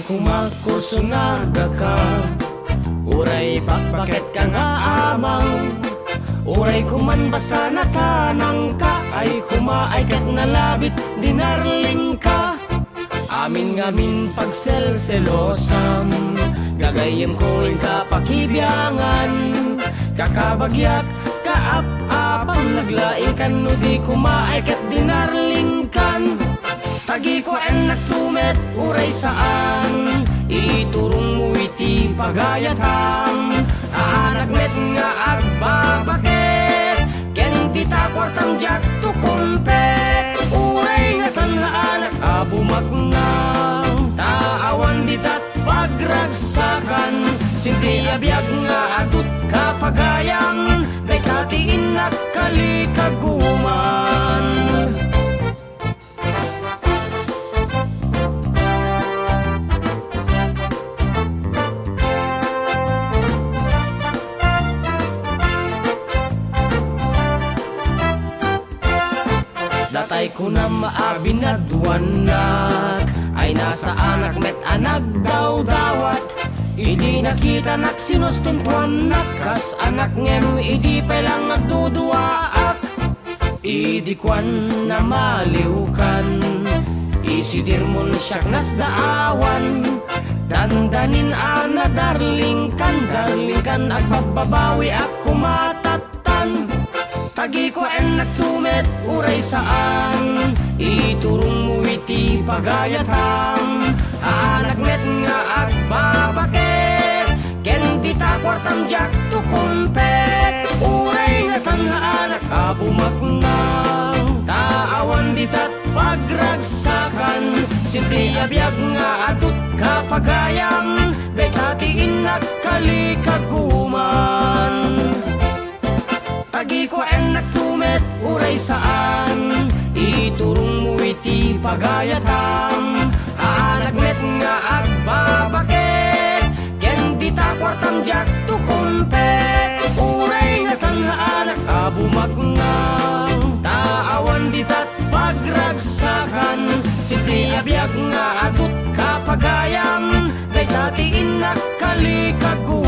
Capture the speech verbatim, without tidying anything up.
Koma kursunadaka, uray pakpaketka nga amang. Uray koman basta natanangka, ay koma ay ket nalabit dinarlingka. Amin ngamin pagselselosam, gagayyemko inka pakibiangan. Kakabagiak, kaap-apam, naglaingkan no di koma ay ket dinarlingkan. Tagiko ennak tumet uray saan, iturongmo iti pagayatam. Aanak met nga agbabaket ken dita kuartam diak to kumpet. Uray ngatan nga anak a bumaknang, ta awan ditat pagragsakan. Simple a biag nga agtutka pagayam, dayta ti innak kalikaguman. Datay kunam a binaduanak, ay nasaanak met a nagdawdawat. Idi nakitanak sinustuntuannak, kas anak ngem idi pay lang agduduaak. Idi kuan na maliwkan, isidirmon siak nasdaawan. Dandanin a nadarlingkan, darlingkan, agbabbabawiak kumatat tan. Tagiko ennak tumet uray saan, iturongmo iti pagayatam. Aanak met nga agbabaket ken dita kuartam diak to kumpet. Uray ngatan nga anak a bumaknang, ta awan ditat pagragsakan. Simple a biag nga agtutka pagayam, dayta ti innak kalikaguman. Tagiko ennak tumet uray saan, iturongmo iti pagayatam. Aanak met nga agbabaket ken dita kuartam diak to kumpet. Uray ngatan nga anak a bumaknang, ta awan ditat pagragsakan. Simple a biag nga agtutka pagayam, dayta ti innak kalikaguman.